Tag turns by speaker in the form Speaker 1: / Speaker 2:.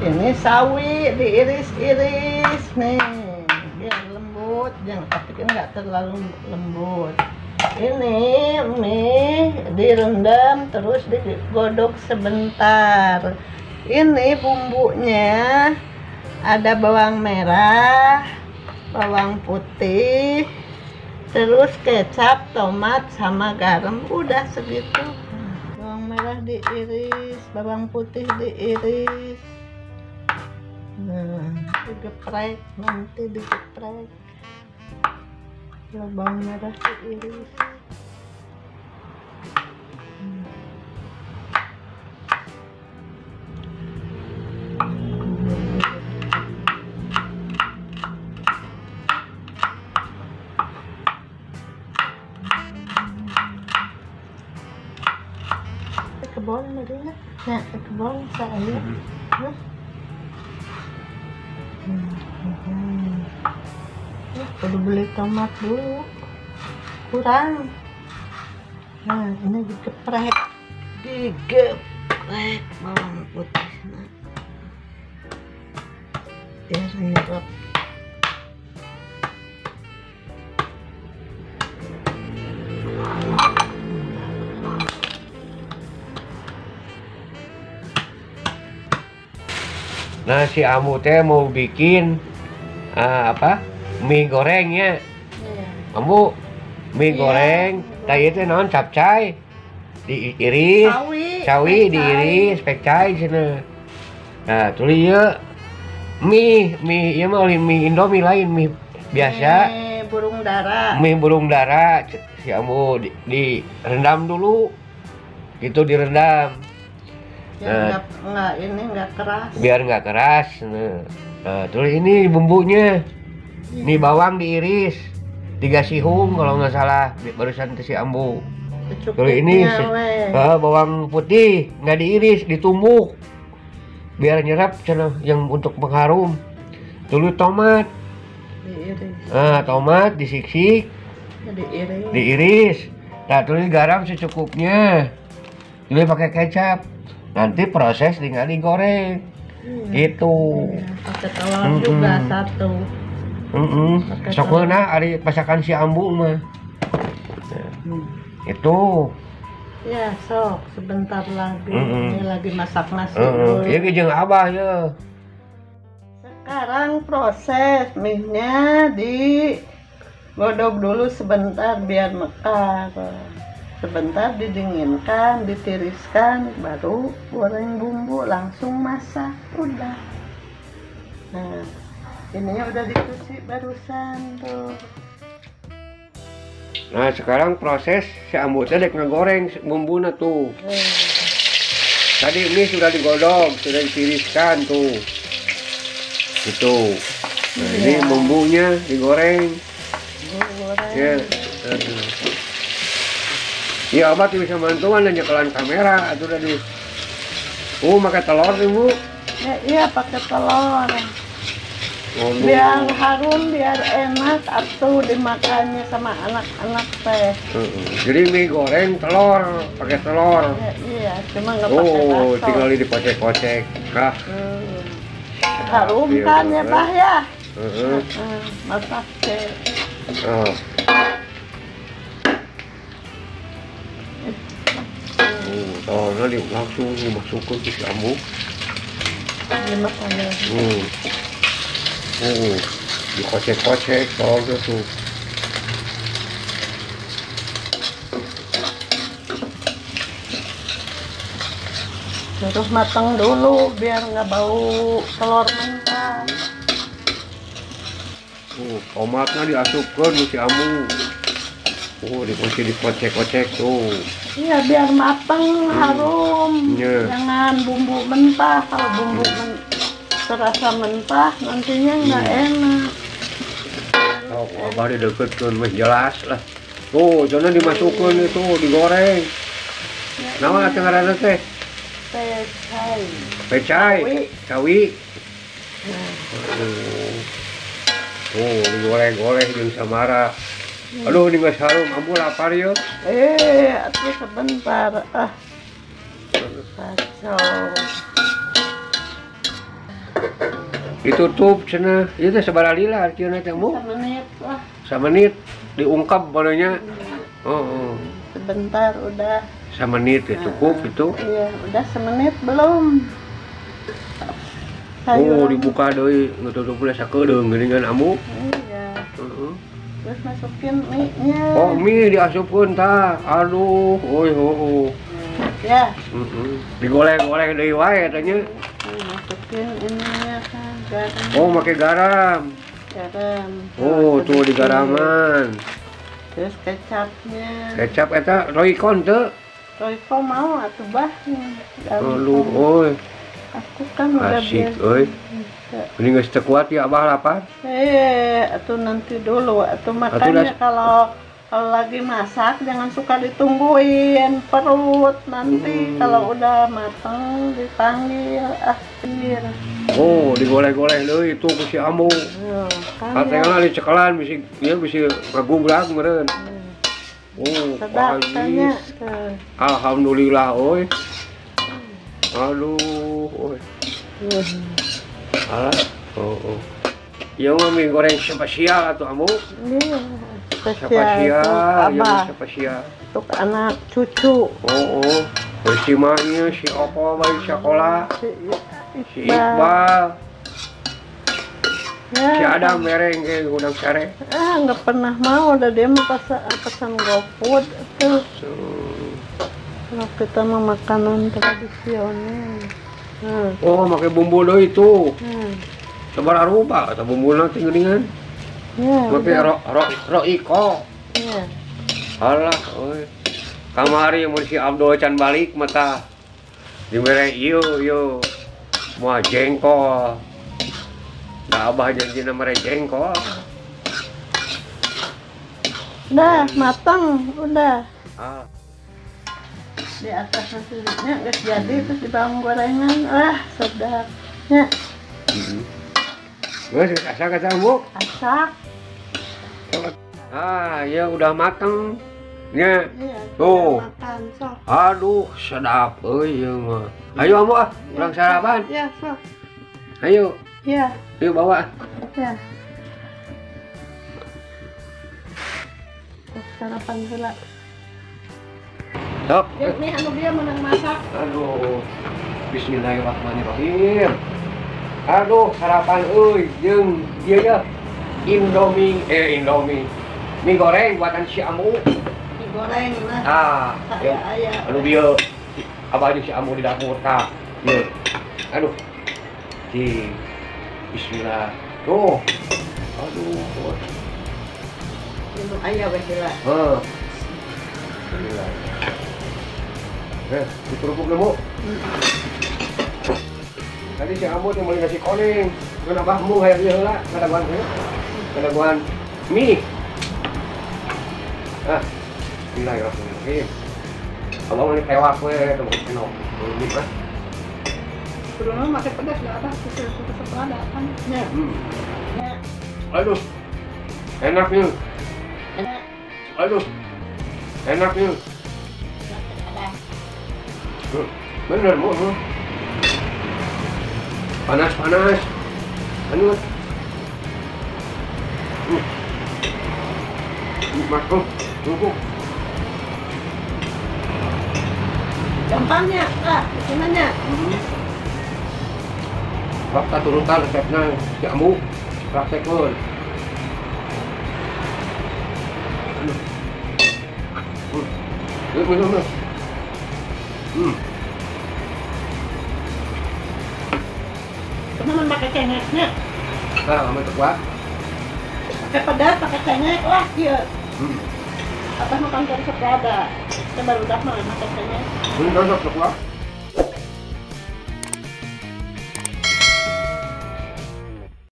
Speaker 1: Ini sawi diiris-iris nih biar lembut, jangan tapi nggak terlalu lembut. Ini mie direndam terus digodok sebentar. Ini bumbunya ada bawang merah, bawang putih, terus kecap, tomat, sama garam. Udah segitu. Bawang merah diiris, bawang putih diiris. Nah, digeprek, nanti digeprek. Ya, bawang merah diiris. Kebon Marina, nah kebon saya. Perlu beli tomat dulu, kurang. Nah ini digeprek, digeprek bawang putih. Nah, biar nyerap.
Speaker 2: Nah si Ambu teh mau bikin apa? Mie gorengnya. Iya. Ambu mie goreng, tadi itu non capcay diiris, sawi diiris, pecai sana. Nah, tuli ya mie mie ieu mah mie Indomie lain mie biasa.
Speaker 1: Mie burung dara.
Speaker 2: Mie burung dara si Ambu direndam dulu. Itu direndam.
Speaker 1: Biar nah, ini nggak keras.
Speaker 2: Biar nggak keras. Nah, terus ini bumbunya. Ini bawang diiris 3 sihung kalau nggak salah barusan ke si Ambu. Terus ini bawang putih nggak diiris, ditumbuk biar nyerap cina, yang untuk pengharum. Dulu tomat
Speaker 1: diiris.
Speaker 2: Nah, tomat disiksik,
Speaker 1: diiris.
Speaker 2: Diiris. Nah, terus garam secukupnya. Ini pakai kecap. Nanti proses tinggal digoreng.
Speaker 1: Iya.
Speaker 2: Gitu.
Speaker 1: Iya, pakai telur juga satu.
Speaker 2: Sok ngeunah ari masakan si Ambu mah. Nah, itu.
Speaker 1: Ya, sok sebentar lagi. Ini lagi masak nasi dulu.
Speaker 2: Ieu jeung Abah ya.
Speaker 1: Sekarang proses mie-nya digodok dulu sebentar biar mekar. Sebentar didinginkan, ditiriskan, baru goreng bumbu langsung masak. Udah. Nah, ininya udah dicuci barusan tuh.
Speaker 2: Nah, sekarang proses si Ambu teh dek ngegoreng bumbuna tuh. Tadi ini sudah digodok, sudah ditiriskan tuh. Gitu. Nah, ini bumbunya digoreng.
Speaker 1: Goreng.
Speaker 2: Ya. Ya, abah bisa bantuan dan nyekelan kamera atuh tadi. Pakai telur Ibu.
Speaker 1: Ya, iya, pakai telur.
Speaker 2: Oh,
Speaker 1: biar harum, biar enak atuh dimakannya sama anak-anak teh.
Speaker 2: Jadi mie goreng telur, pakai telur.
Speaker 1: Ya, iya, cuma nggak pakai bakso.
Speaker 2: Tinggal dikocek-kocek. Kah.
Speaker 1: Harum kan ya, Bah ya? Masak teh.
Speaker 2: Telurnya langsung dimasukkan ke si Ambu. Dikocek-kocek telurnya tuh.
Speaker 1: Terus matang dulu biar nggak bau telur mentah.
Speaker 2: Tomatnya diasupkan ke si Ambu. Dikocek-kocek tuh.
Speaker 1: Iya, biar matang, harum. Jangan bumbu mentah. Kalau bumbu terasa mentah, nantinya nggak enak.
Speaker 2: Oh, abah dideketkan, mah jelas lah. Tuh, jangan dimasukkan itu, digoreng.
Speaker 1: Ya,
Speaker 2: nama ngaranna teh?
Speaker 1: Pecai.
Speaker 2: Pecai. Sawi. Oh, digoreng-goreng jeung samara. Aduh, ini geus harum, Ambu lapar yeuh.
Speaker 1: Atuh sebentar. Ah. Kacau.
Speaker 2: Ditutup cenah. Ieu teh sabaraha lila artieuna teh Mu?
Speaker 1: Samenit lah.
Speaker 2: Samenit diungkap barunya. Oh.
Speaker 1: Sebentar udah.
Speaker 2: Samenit ya cukup itu.
Speaker 1: Iya, udah semenit belum.
Speaker 2: Sayuran. Oh, dibuka deui, ngetutupna sakedeung geuningan Amu.
Speaker 1: Iya. Heeh. Terus masukin mie-nya.
Speaker 2: Oh, mie diasupkeun tah. Aduh, oi ho.
Speaker 1: Ya.
Speaker 2: Heeh. Digoleng-goleng deui wae eta nya.
Speaker 1: Masukin ininya kan, garam.
Speaker 2: Oh, make garam.
Speaker 1: Garam.
Speaker 2: Oh, tuh digaraman.
Speaker 1: Terus kecapnya.
Speaker 2: Kecap eta Royco teu?
Speaker 1: Royco mau atuh bah.
Speaker 2: Aduh, oi.
Speaker 1: Aku kan udah
Speaker 2: asik, euy. Ini geus teu kuat ya Abah lapar.
Speaker 1: Atuh nanti dulu atuh makannya kalau lagi masak jangan suka ditungguin perut nanti kalau udah mateng dipanggil akhir.
Speaker 2: Oh, digoleh-goleh deui itu ku si Ambu. Kan ya. Dicekelan bisi ieu bisi ngagubrak meureun. Oh,
Speaker 1: sedap tanya.
Speaker 2: Alhamdulillah euy. Aduh, oi. Alah, oh. Ieu mah mie goreng spesial atuh Ambu.
Speaker 1: Iya,
Speaker 2: spesial. Iya, spesial.
Speaker 1: Untuk anak cucu.
Speaker 2: Oh. Si Manya, si Opo balik sekolah. Si Iqbal.
Speaker 1: Ya,
Speaker 2: si Adam mereng ke gudang sare.
Speaker 1: Ah, nggak pernah mau, udah dia mau pesan GoFood tuh. Kalau kita mau makanan tradisional.
Speaker 2: Oh, pakai bumbu deui itu. Sabaraha rupa atau bumbuna teh geuningan?
Speaker 1: Ya,
Speaker 2: pakai roiko.
Speaker 1: Iya.
Speaker 2: Alah, euy. Kamari mun si Abdul can balik mata dibere ieu ieu. Moal jengkol. Da Abah janjina mere jengkol.
Speaker 1: Udah matang, udah.
Speaker 2: Ah.
Speaker 1: Di atas nasinya nggak jadi, terus di bawang gorengan, wah sedapnya.
Speaker 2: Wes asak asak Bu?
Speaker 1: Asak.
Speaker 2: Ah, ya udah mateng. Ya.
Speaker 1: Iya,
Speaker 2: tuh.
Speaker 1: Makan, sok.
Speaker 2: Aduh, sedap euy ieu mah. Ayo Ambu ah, urang sarapan.
Speaker 1: Ya, sok.
Speaker 2: Ayo.
Speaker 1: Ya.
Speaker 2: Ayo bawa.
Speaker 1: Ya. Sarapan heula.
Speaker 2: Sok.
Speaker 1: Ya, nih anu dia menang masak.
Speaker 2: Aduh. Bismillahirrahmanirrahim. Aduh, sarapan euy jeung ieu ya. Indomie, Indomie. Mie goreng buatan si Ambu.
Speaker 1: Mie goreng lah.
Speaker 2: Ah, ya. Aduh bieu. Abah jeung si Ambu di dapur tah. Ieu. Aduh. Di bismillah. Tuh. Aduh.
Speaker 1: Minum aya we heula.
Speaker 2: Heuh. Bismillah. Dikerupuk nemu. Tadi si Ambu yang beli nasi kuning. Kan abahmu hayang ieu heula, ngadaguan teh. Ngadaguan mie. Ah. Bismillahirrahmanirrahim. Abah mah tewak we teu mah mie mah.
Speaker 1: Kudu mah make pedas da abah kudu ada kan. Nya.
Speaker 2: Aduh. Enak nih.
Speaker 1: Enak.
Speaker 2: Aduh. Enak nih. Bener, Bu. Panas-panas. Aduh. Nikmat tuh. Tunggu.
Speaker 1: Gampangnya, Kak, bikinannya.
Speaker 2: Waktu turutan resepnya si Ambu, praktekkeun. Aduh.
Speaker 1: Teman pakai cengeknya.
Speaker 2: Nah, kamu kuat.
Speaker 1: Pakai pedas, pakai cengek lah, iya. Apa makan terus ada. Kita baru udah mau makan cengek.
Speaker 2: Ini cocok kuat.